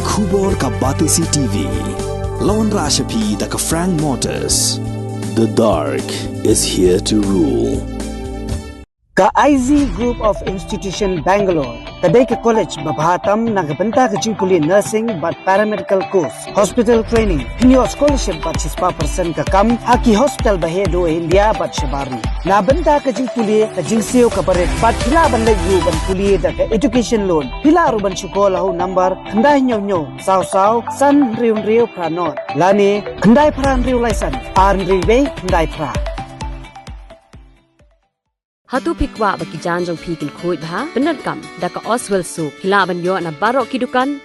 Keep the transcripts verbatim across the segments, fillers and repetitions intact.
Khubor ka Batesi T V. La wanrah sha phi da ka Frank Motors. The dark is here to rule. Ka I Z Group of Institution Bangalore ka dei ka college ba bha tam na ka bynta ka jingpule nursing bad paramedical course, hospital training, hynñiew scholarship bad shispah percent ka kam ha ki hospital ba heh duh ha India bad shabar ri. Na bynta ka jingpule, ka jingsiew kaba rit bad phi lah ban leit ruh ban pule da ka education loan. Phi lah ruh ban shu call ha u number khyndai hynñiew hynñiew saw saw san hynriew hynriew phra nod lane khyndai phra hynriew lai san ar hynriew wei khyndai phra. Hato phi kwah ba ki jaiñ jong phi kin khuid bha? Pyndonkam da ka Oswell Soap. Phi lah ban ïoh na baroh ki dukan.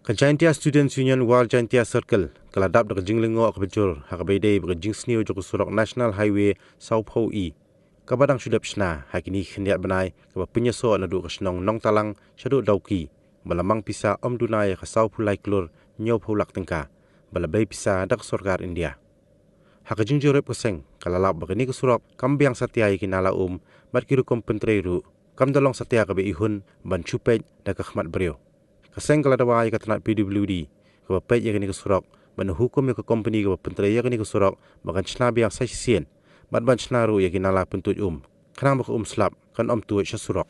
Ka Jaintia Students Union War Jaintia Circle ka la dap da ka jinglyngngoh kaba jur ha kaba ïadei bad ka jingsniew jong ka surok National Highway sawphew E, kaba dang shu dep shna ha kine ki khyndiat bnai, kaba pynïasoh naduh ka shnong Nongtalang shaduh Dawki, ba la mang pisa ym duna ïa ka sawphew lai klur hynñiewphew lak tyngka ba la bei pisa da ka sorkar India. Ha ka jingjurip, ka seng ka la lap ba kane ka surok kam biang satia ïa ki nala um bad ki rukom pyntrei ruh, kam da long satia kaba ihun ban shu peit da ka khmat briew. Ka seng ka la dawa ïa ka tnat P W D kaba peit ïa kane ka surok ban hukum ïa ka kompani kaba pyntrei ïa kane ka surok ba kan shna biang sa shisien bad ban shna ruh ïa ki nala pyntuid um, khnang ba ka um slap kan ym tuid sha surok.